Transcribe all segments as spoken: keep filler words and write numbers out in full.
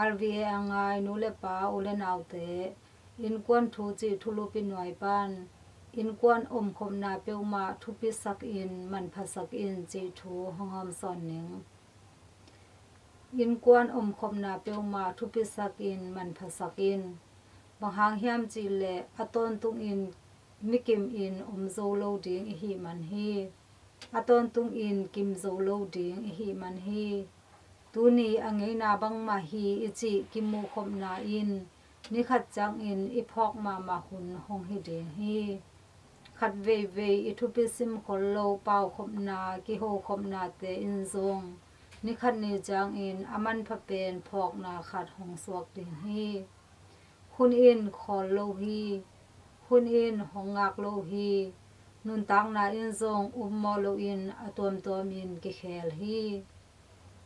RVA a ngai nu le pa, u le naute, innkuan thu cih thulupi nuai pan, innkuan omkhopna peuhmah thupisakin manphasakin cih thu hong hawmsawn ning. Innkuan omkhopna peuhmah thupisakin manphasakin. Bang hang hiam cihleh a tawntungin mikim in om zo lo ding i hih man hi. A tawntungin kim zo lo ding i hih man hi. Tuni a ngeina bangmah hi i cih kimuhkhopna in nikhat ciangin i phawk mahmah hun hong hi ding hi. Khat veivei i thupi simkhol lo paukhopna, kihokhopnate in zong nikhat ni ciangin a manpha pen phawkna khat hong suak ding hi. Hun in khawl lo hi. Hun in hong ngak lo hi. Nuntakna in zong ummawh loin a tuamtuamin kikhel hi.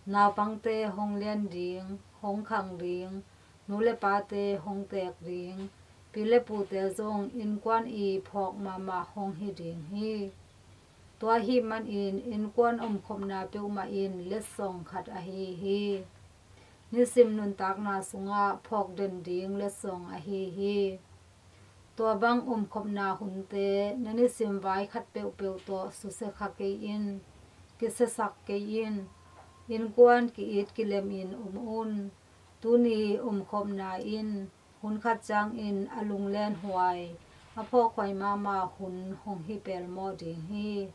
Naupangte hong lian ding, hong khang ding, nu le pate hong teek ding, pi le pute zong innkuan i phawk mahmah hong hi ding hi. Tua ahih manin innkuan omkhopna peuhmah in letsong khat ahi hi. Nisim nuntakna sungah phawk den ding letsong ahi hi. Tua bang omkhopna hunte na nisim vai khat peuhpeuh tawh susia kha kei in, kisiasak kei in. Innkuan ki-it kilemin om un. Tuni omkhopna in hun khat ciangin a lunglenhuai, a phawkhuai mahmah hun hong hi pelmawh ding hi.